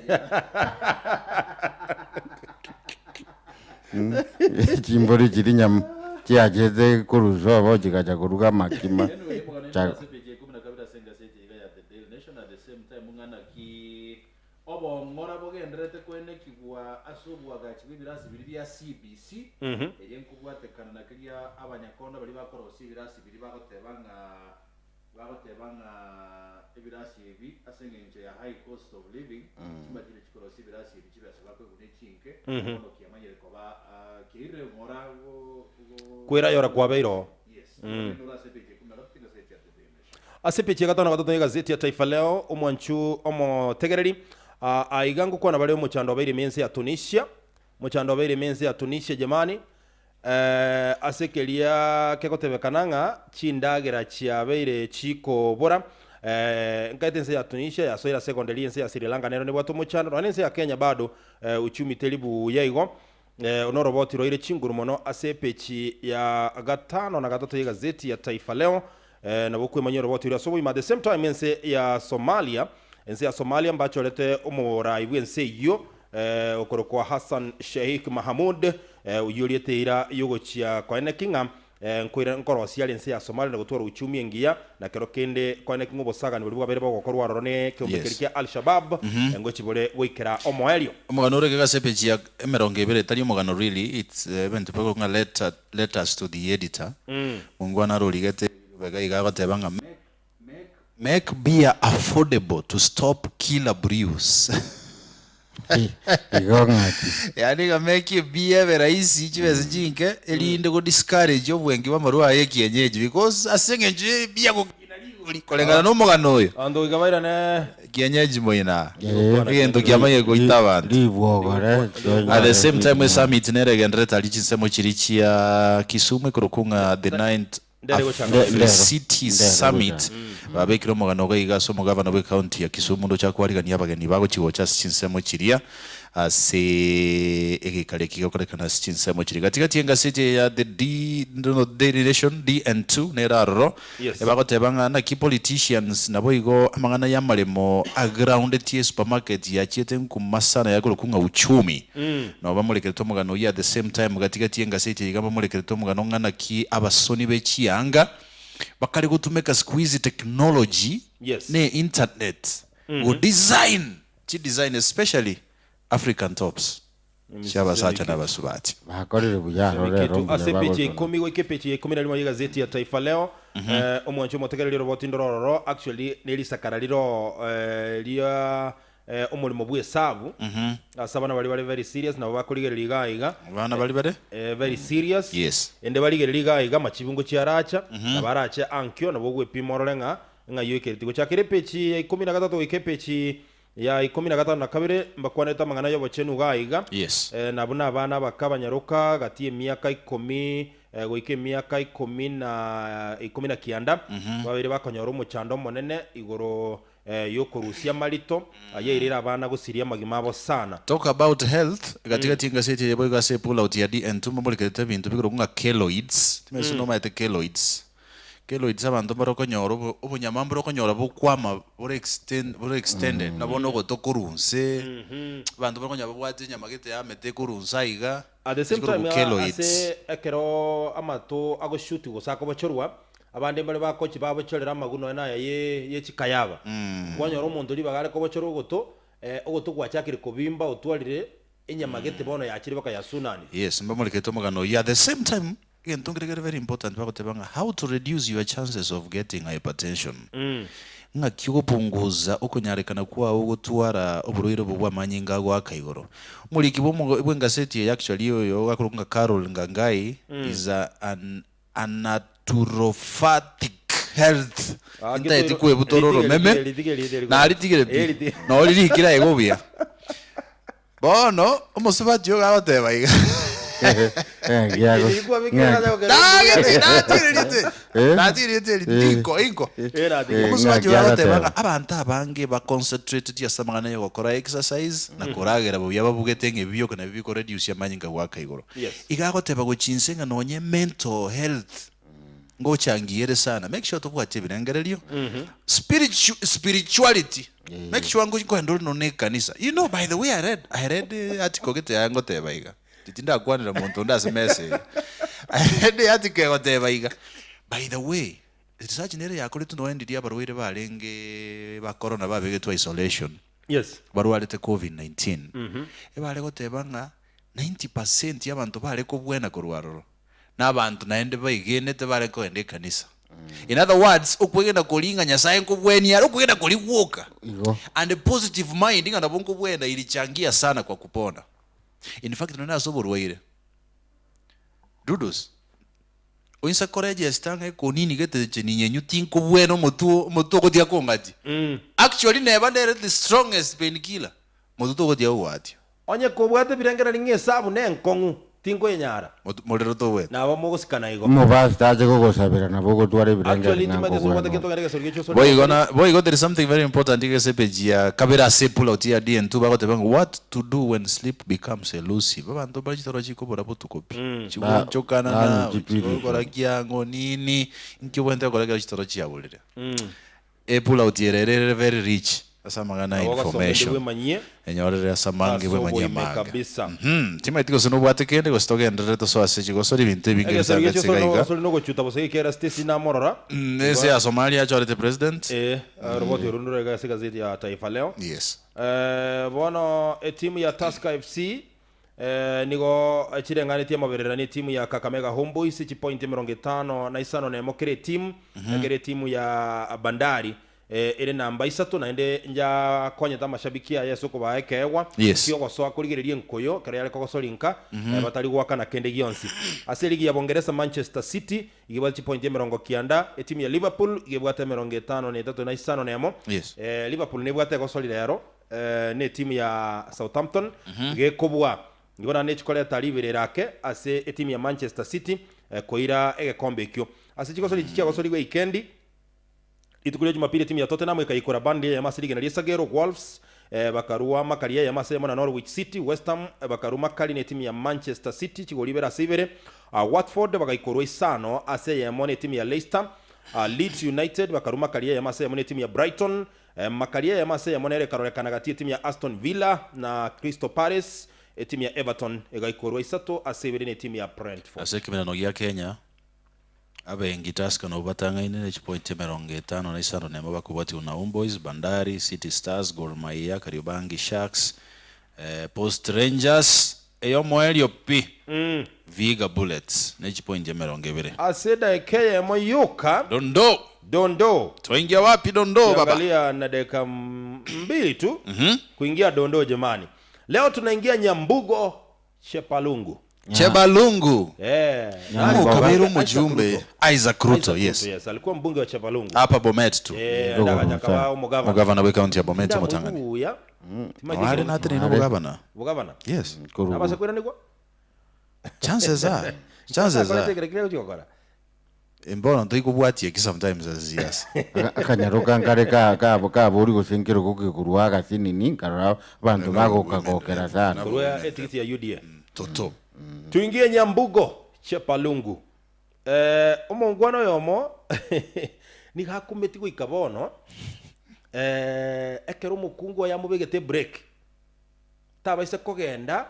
Chimbori chiria nyam chiachete korwa sobo chigacha koruga amakima. Anyway, omogano Cha- ase epeji ya ikomi na kabere ase engaseti iga ya The Daily Nation at the same time ng'a naki obong'ora bogendererete koenekigwa ase oboagachi bw'ebirasi biria bia CBC eria nkobwatekana na keria abanyakondo baria bakorosia ebirasi biria bagoteba ng'a Bagoteba ng'a ebirasi ebi ase engencho ya high cost of living, chimatire chikorosia ebirasi ebi chibesa bakoigwa ne chinke, bono kiamanyire koba kiairire ng'ora go go Kwerayora kwabeire oo. Yes, korende ore ase epeji ya ikomi na gatato engaseti ya The Daily Nation. Ase epeji ya gatano na gatato y'egazeti ya Taifa Leo, omwanchu omotegereri, aiga ngokwana bare omochando obeire ime ense ya Tunisia, omochando obeire ime ense ya Tunisia jamani, Ase keria kegotebekana ng'a chindagera chiabeire chikobora, nkaete ense ya Tunisia yasoire ase egonde ri'ense ya Sri Lanka nero nebwate omochando, nonya nense ya Kenya bado uchumi teri buya igo. Noroboti roire chinguru mono ase epeji ya gatano na gatato y'egazeti ya Taifa Leo, nabo okwemanyia oroboti oria ase obogima. At the same time ense ya Somalia, ense ya Somalia mbachorete omorai bw'ense eyio Okorokwa Hassan Sheikh Mahamud, oyio oriete eira y'ogochia koeneki ng'a nkoira nkorosia are ense ya Somalia na gotwara uchumi engiya, na kero kende koeneki ng'a obosagani boria bwabeire bogokorwa aroro ne ekeombe keria kia Al-Shabaab ngochi bore goikera omoerio. Omogano ore iga ase epeji ya emerongo ebere tari omogano really, it's ebinto bikorokwa ng'a letter, letters to the editor. Mongwana arorigete ribega iga agoteba ng'a make Make beer affordable to stop killer brews. Igo ng'aki. Yaani iga make ebeer ebe rahisi chibesa chinke erinde go discourage obwengi bw'amarwa aya ekienyeji because ase eng'encho ya ebeer gokina rigori koreng'ana na omogano oyo. Abanto goika bairane. Kienyeji moina Eh, egento kiamanyire goita abanto. Ribwogore At the same time esummit nere egendererete aria chinsemo chiria chia Kisumu ekorokwa ng'a the ninth Ndere gochaka Ndero. City Ndero Summit gochaka. babekire omogano iga iga ase omogavana bwe county ya Kisumu ndoche akwarigania abageni bagochi gocha ase chinsemo chiria ase egekari eki gegokorekana ase chinsemo chiria. Gati gati engaseti eye ya The D, no, Daily Nation DN2 nere aroro Yes. ebagoteba ng'a naki politicians naboigo amang'ana y'amaremo agroundetie esupermarket yachiete nkuma sana yakorokwa ng'a Uchumi. Nabo bamorekerete omogano oyio at the same time gati gati y'engaseti eye iga bamorekerete omogano ng'a naki abasoni be chianga bakare gotumeka siku hizi technology Yes. ne internet go design chi design especially African tops chia abasacha na abasubati. Bakorire buya aro rero Kitu mbuya ase epeji ya bagosona. ikomi goika epeji ya ikomi na rimo y'egazeti ya Taifa Leo omwancho omotegereri oroboti ndoro ororo actually nerisakara riro ria omorimo bw'esabu ase abana baria bare very serious nabo bakorigereria iga iga Abana baria bare? very serious Yes. ende barigereria iga iga amachibu ngochia aracha nabo arache ankio nabo ogwepima orore ng'a ng'ai oikereti gochakera epeji ya ikomi na gatato goika epeji ya ikomi na gatano na kabere mbakwanete amang'ana y'obochenu iga iga Yes. na buna abana abake abanyaroka gati y'emiaka ikomi goika emiaka ikomi na ikomi na kianda babeire bakonyora omochando omonene igoro y'okorusia amarito, ayio airire abana gosiria amagima abo sana. Talk about health, gati gati engaseti eye boigo ase epull out ya DN2 moborekerete ebinto bikorokwa ng'a keloids, timanyeti nomanyete keloids. Keloids abanto mbare okonyora obo obonyama mbore okonyora bokwama bore extend bore extended na bono ogoto korwa nse, abanto mbare okonyora babwate enyama gete yamete korwa nse aiga, At the same echikorokwa time keloids. ase ekero amato agoshuti gose akobochorwa, abande mbare bakochi babochorera amagu nonya naya ye ye chikayaba. Kwanyora omonto ribaga are kobochora ogoto, ogoto gwachakire kobimba otwarire enyama gete bono yachire mpaka yasunanire. Yes, mbamorekete omogano oyio. At the same time, egento nkere kere very important bagoteba ng'a how to reduce your chances of getting hypertension. Ng'aki ogopunguza okonyarekana kwao gotwara oborwaire obo bw'amanyinga agoaka igoro. Omoriki bw'omogo bw'engaseti eye actually oyo ogakorokwa ng'a Carol Ngangai is a an a naturopathic health Ah, intaeti getoiro- kwebutora ritige, oromeme ritige, ritige, ritige. naritigire Eh, pi ritige. noo ririkire aiga obuya. Bono omosubati oyo agoteba iga. Omosubati oyo agoteba ng'a abanto abange ba concentrated ase amang'ana ya ogokora exercise na koragera buya babugete ng'a ebi bioka nabio biko reduce amanyinga goaka igoro. Iga agoteba gochia inse ng'a nonye mental health ngochangia ere sana make sure tobwati ebirengererio spiritu spirituality make sure ngochi nkoenda ore nonya ekanisa you know by the way I read I read article gete yaye ngoteba iga. Tindakwanera monto onde ase mesa eye. Ende article egoteba iga, by the way, research nere yakoretwe nonya ndiria abarwaire barenge ba corona babegetwe isolation, Yes. barwarete covid 19, ebare goteba ng'a 90% y'abanto bare kobwena korwa aroro, na abanto naende baigenete bare kogenda ekanisa. In other words, okwegena koria ng'a Nyasaye nkobwenia are, okwegena koria gwoka Igo. and a positive mind ng'a nabo nkobwena ilichangia sana kwa kupona. In fact nonye ase oborwaire, Dudus, oinsa koregesta ng'a ekonini gete cheninyenyu tinkobwena omotwe omotwe ogotiga kong'atia. Actually neba nere the strongest painkiller, motwe togotiga kogoatia. Onye kobwate ebirengererio ng'a esabu nenkong'u, tinkoyenyara. Morero togwete. Nabo mogosikana igo. Omopastor ache gogosabera nabo ogotwara Actually, ebirengererio ng'a timanyete ase obwate nkogwena kento ore. kende gesori giachi osore Boigo gosori. na boigo there is something very important iga ase epage ya kabere ase epulot ya DN2 bagoteba ng'a what to do when sleep becomes elusive. Abanto mbare chitoro chikobora botuko pi, Ba chigoonchokana banywa na chipirisi. chigokora kiang'o nini, inki obwenerete gokora ekero chitoro chiaborire. Epulot ere ere very rich ase amang'ana ya Nabo ogosoma ende information. bwemanyie Enyorere ase amange ase bwemanyie oboime amange. kabisa. Mhm, timaeti gose nobwate kende gose togenderere tosoe ase chigosori ebinto ebinge Egesori bisange giachi osore iga iga. osore nogochuta bosa gekera Stacy namorora. Mm, ense ya Somalia achorete president. Eh, roboti oro ndore iga ase egazeti ya Taifa Leo. Yes. Eh, bono etimu ya Tusker FC eh, nigo chireng'anetie amaberera na etimu ya Kakamega Homeboys chipointi 51 nemo kera etimu ekero etimu ya Bandari eh, ere namba isato naende njakonyete amashabiki aye ase okobaa ekeegwa Yes. kiogosoa korigereria enkoyo ekero yare kogosori nka eh, batari goakana kende gionsi. Ase eligi ya Bongeresa Manchester City iga ebwate chipointi 90, etimu ya Liverpool iga ebwate 53 na isano na emo. Yes. Eh, Liverpool nebwate egosori rero eh, na etimu ya Southampton iga ekobua igo naende echikoreta riberera ake ase etimu ya Manchester City eh, koira egekombe ekio. Ase chigosori echi chiagosorigwe eikendi, Rituko ria Jumapili etimu ya Tottenham ekaikora Burnley eyemo ase rigena ri'esagero, Wolves bakarua makari eyemo ase eyemo na Norwich City, West Ham bakarua makari netimu ya Manchester City chigori ibere ase ibere, Watford bagaikorwa isano ase eyemo netimu ya Leicester, Leeds United bakarua makari eyemo ase eyemo netimu ya Brighton, makari eyemo ase eyemo nero ekarorekana gati y'etimu ya Aston Villa na Crystal Palace, etimu ya Everton egaikorwa isato ase ibere netimu ya Brentford. Ase ekemerano gia Kenya, Abengi Tusker nabwo batang'aine ne chipointi 51 bakobwatigwa na Homeboyz, Bandari, City Stars, Gor Mahia, Kariobangi Sharks, Post Rangers, eyomoerio pi Vihiga Bullets ne chipointi 20. Ase edaika eyemo yoka. Dondoo! Dondoo! Twaingia wapi dondoo baba? Ukiangalia na dakika mbili tu kuingia dondoo jamani. Leo tunaingia Nyambugo Chepalungu. Chebalungu. Eh, Nyambugo. Isaac Kabera Ruto. omojumbe Isaac Ruto, Isaac yes. Ruto, yes. Alikuwa mbunge wa Chepalungu. Hapa Bomet tu. Eh, Ndogo ndakaja kabisa. akaba omogavana. Omogavana bwe county ya Bomet omotang'ani. Ndamubuya. Are natene omogavana. Bugavana. Yes. Korugu. Abase kwiranigwa? Chances are. Chances are. Kere kire gochigokora. Mbono ntoikobwatia ki sometimes as yes. Akanyaroka nkare ka kabo kabori gose nkerogo gekorwa agasinini nkarora abanto bagokagokera sana. Korwa etikiti ya UDA. Toto. Tuingie Nyambugo Chepalungu. Eh, omongwana oyomo nigo akumeti goika bono eh, ekero omokungu oye amobegete break tabaise kogenda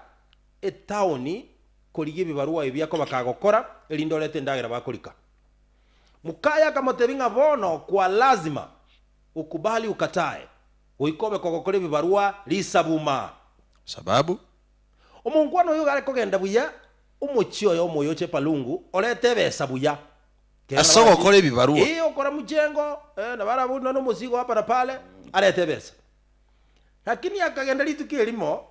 etaoni korigia ebibarua ebi akoba kagokora erinde orete endagera bakorika. Mokaya akamotebia ng'a bono kwa lazima ukubali ukatae goika obe kogokora ebibarua risabuma. Sababu? Omonkwana oyo iga are kogenda buya, omochie oye omoyo Chepalungu orete ebesa buya. Kera Ase ogokora ebibarua. Ee, okora mchengo, eh, na barabwo nonya omosigo hapa na pale, arete ebesa. Lakini akagenda rituko erimo,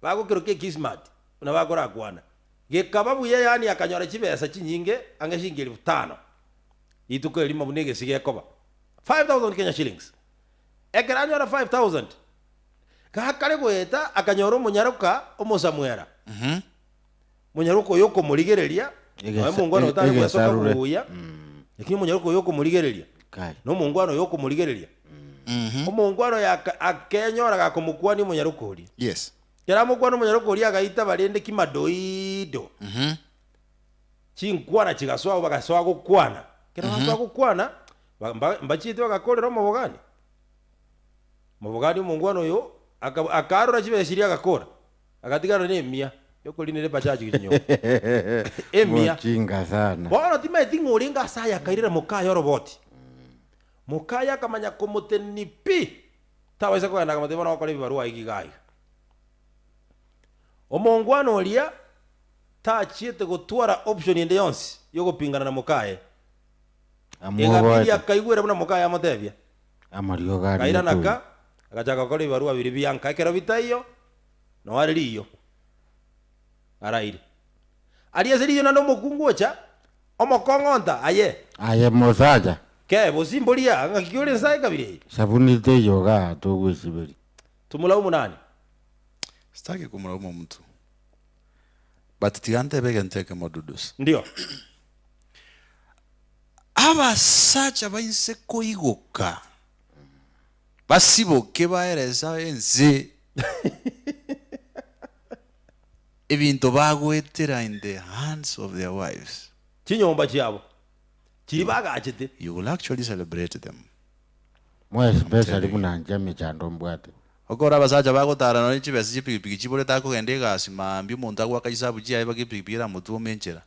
bagokeroka ekismat, buna bakorakwana. Gekaba buya yaani akanyora chibesa chinyinge, ang'e shilingi elfu tano. Rituko erimo buna egesi gekoba. 5000 Kenya shillings. Ekero anyora 5000, Gakare goeta akanyora omonyaroka omosamwera, Monyaroka oyo okomorigereria, nonya omongwana otare gwesoka Egesarure. buya, lakini omonyaroka oyo okomorigereria, Kai. na omongwana oyo okomorigereria. Omongwana oyo aka- akenyora gakomokwania omonyaroka oria. Yes. Ekero amokwana omonyaroka oria agaita barende kimadoido. Chinkwana chigasoa abwo bagasoa gokwana. Ekero basoa gokwana, ba- mba- mbachiete bagakorera omobogani. Mobogani omongwana oyo aka- akarora chibesa chiria agakora, agatigara na emia. Yokorinera ebajaji gochia nyomba. Emiya. Mochinga sana. Bono timaeti ng'a orenge ase aya akairera mokaye oroboti. Mokaye akamanya komotenenia pi, tabaisa kogenda akamotebia bono gokora ebibarua iga iga iga. Omongwana oria tachiete gotwara option ende yonsi yogopingana na mokaye. Egabidi Amwoboete. akaigwera buna mokaye amotebia. Amariogo aria Akairana etoi. ka, agachaka gokora ebibarua biria bianka. Ekero bitaiyo, noo are riiyo. Araire. Aria ase riiyo naende omokungu ocha, omokong'onta, Aye! Aye mosacha. Kee, bosimboria, ng'aki ki ore nsa ekabira eye? Sabuni teiyo igaa togwesiberia. Tumulaumu nani? Sitaki kumlaumu mtu but tiga ntebe egento ekemo Dudus. Ndio. Abasacha bainse koigoka basiboke baeresa ense ebinto bagoetera in the hands of their wives. Chinyomba chiabo chiria bagachete. You will actually celebrate them. Moe especially buna inche emechando mbwate. Okore abasacha bagotara nonye chibesa chi'epikipiki chiborete akogenda egasi maambia omonto agoaka chisabu chiaye baka epikipiki eramotwome enchera.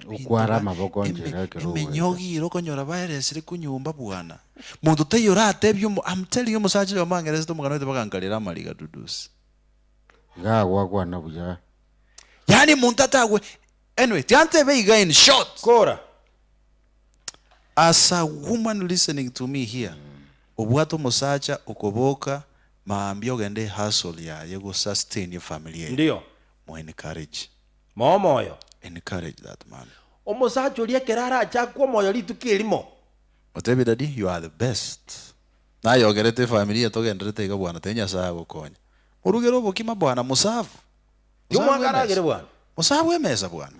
Okwara amaboko nchera ekero ogoeta. Emenyogi ere okonyora baeresire konyomba bwana. Monto taiyo oratebie omo I'm telling you omosacha oyomo ang'eresete omogano oito bagankarera amariga dudusi. Iga agwakwana buya. Yaani monto atagwe anyway tiga ntebe iga in short. Kora. As a woman listening to me here, obwate omosacha okoboka maambia ogende ehustle yaye go sustain efamily eye, Ndio. mo encourage. Moe omoyo. Encourage that man. Omosacha oria ekero arachakwe omoyo rituko erimo. Motebie daddy you are the best. Naye ogerete efamily eye togenderete iga bwana tari Nyasaye agokonya. Morugere obokima bwana mosafu. Ti Mosafu omwaka aragere emesa. bwana. Mosafu emesa bwana.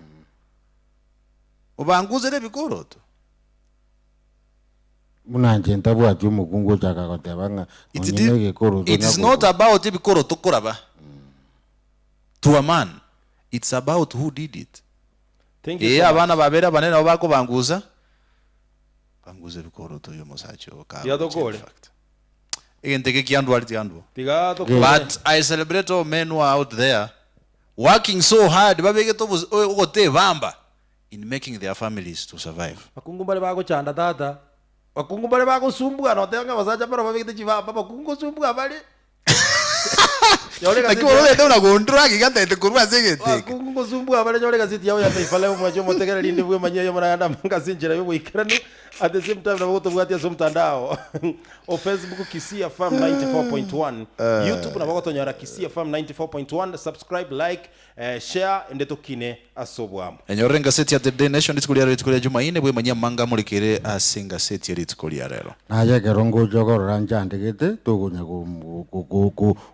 Obangusere ebikoroto. Buna inche ntabwati omokungu ochaka goteba ng'a It nonye di- na egekoroto it is not nyakogora. about ebikoroto koraba to a man it's about who did it. Thank you Ee so much. abana babere abanene nabo bakobangusa bangusa ebikoroto oyo omosacha oo Tiga kagocha in tokore. fact. Egento eke kiandwari tiandwa. Tiga tokore. But I celebrate all men who are out there working so hard babegete obos- ogotebamba in making their families to survive. Bakungu mbare bagochanda tata, bakungu mbare bagosumbua noteba ng'a abasacha mbaro babegete chibamba, abakungu ngosumbua bare. Nyore Naki egazeti bono ya- ogende buna gondrug iga ntaete korwa ase egento eke. Bakungu ngosumbua bare nyore egazeti yabo ya Taifa Leo mwanche omotegereri rinde bwemanyie aye omoragende amanga ase enchera y'oboikeranu at the same time nabo gotobwatia ase omotandao o Facebook Kisii FM 94.1 YouTube nabo gotonyora Kisii FM 94.1 subscribe like Share ende tokine ase oboamo. Enyorere engaseti ya The Daily Nation rituko ria rituko ria Jumaine bwemanyie amanga amorekere ase engaseti ya rituko ria rero. Naye ekero ngocha korora nchandegete, tokonya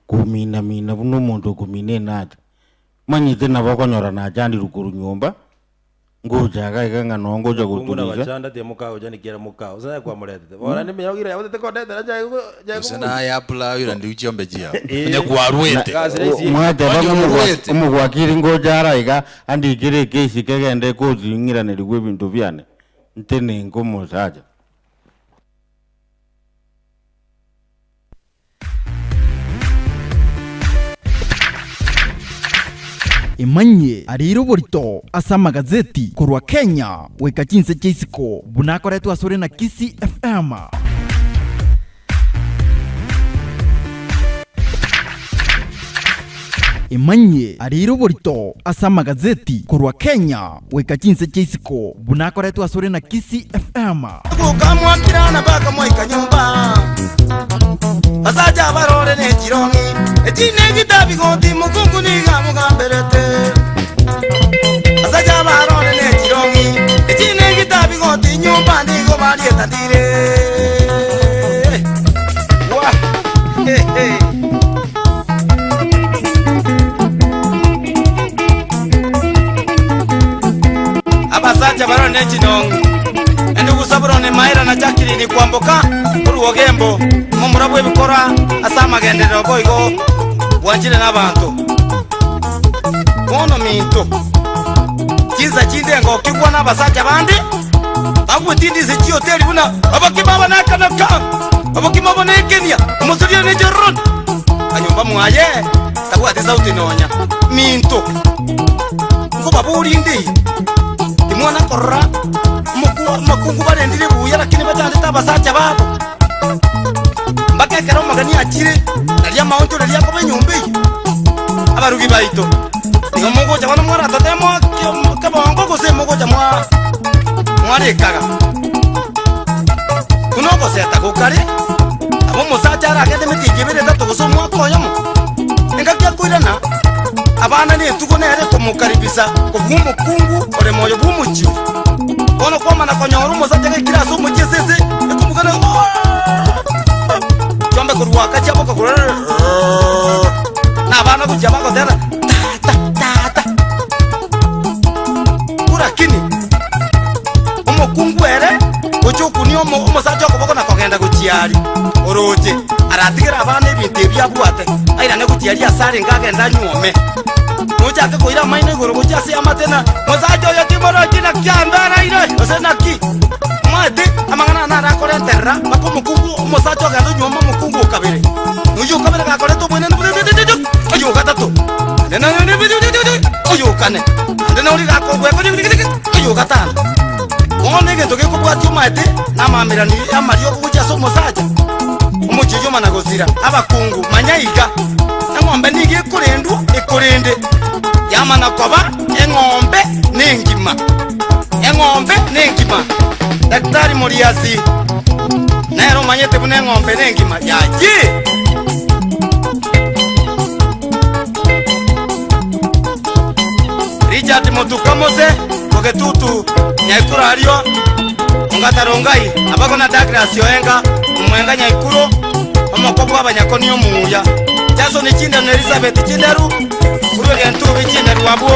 komina-mina buna omonto okomina enati. Manyete nabo okonyora nachandirwe korwa nyomba, Ngocha iga iga ng'a noo ngocha Kungu na goturisa. bachanda tie mokao ocha nikiera mokao ase naye kwamoretete bono naende emenyogo ira yabotete kondetera nchae nchae Gose komocha naye apply oirande chiombe chiao Eh. onye kwarwete. Gasi raisi eye. Mwateba Onye ng'a orwete. omogwakiri ngocha ara iga andikere ekesi kegende ekoti ng'iranerigwe ebinto biane, ntenenke omosacha. Emanyie ariire oborito ase amagazeti korwa Kenya goika chinse chia isiko buna akoretwe asore na Kisii FM. Emanyie ariire oborito ase amagazeti korwa Kenya goika chinse chia isiko buna akoretwe asore na Kisii FM. Gokamwakira na bakamoika nyomba, Basacha abarore ne chirong'i, echi negitabi goti mokungu nigo amogamberete. Basacha abarore ne chirong'i, echi negitabi goti nyomba nigo barietandire. Wah! He, he. Abasacha barore ne chinong'i, Endugu Sabuloni, Maira na Jacqueline kwamboka korwa Ogembo, omomura bw'ebikora ase amagenderero boigo bwanchire nabanto. Bono minto, chinsa chinde ngokigwa nabasacha bande bagwetindisa chihoteli buna obokima obo nakanaka, obokima obo nekenia, omosoria one nechoron. Kanyomba mwaye tabwati sauti nonya. Minto. Nkobaboria inde eye, Timwana korora omokungu barendire buya lakini bachandete abasacha babo? Mpaka ekero omogeni achire, nario amaonchoreria akoba enyomba eyio. Abarugi baito, nigo mogocha bono mwaratote kebongo gose mogocha mwarekaga? Buna ogoseta gokare, nabo omosacha aragende emetienyi ebere etato gose omwaka oyomo. Engaki akoirana, abana na etugo nere ekomokaribisa kobua omokungu ore moyo bw'omochie oyo. Bono kwamana konyora omosacha gaikire ase omochie esese ekomogana chiombe korwa aka chiaboka na abana gochia bagotera tata tata. Korakini omokungu ere gochia okunia omosacha okoboko na kogenda gochia aria oroche, aratigere abana ebinto ebio abwate, airane gochia aria ase arenge agende anyuome. Nochake koira amaino igoro gochia ase eamate na mosacha oyo timorochi naki amberaire gose naki. Omanyete amang'ana aya naro akorenterera mpaka omokungu omosacha ogenda onyuoma omokungu o kabere, na oyio o kabere gakoreta obwenenu oyo o gatato, naende oyo o kane, naende noria gakobweka oyo o gatano. Bono egento gekobwatia omanyete namamerani y'amariogo gochia ase omosacha, omochie oyio omana gosira. Abakungu, manya iga, eng'ombe nigo ekorendwa ekorende, yamana koba eng'ombe nengima. Eng'ombe nengima. Daktari Moriasi nere omanyete buna eng'ombe nengima. Yayii! Richard Motuka Mose, Bogetutu, Nyaikuro ario, Ongata Rongai, abako na Douglas Oenga, Omwenga Nyaikuro, omoko bw'abanyakoni omuya, Jason Chinderu na Elizabeth Chinderu, korwa Egentubi Chinderu abwo.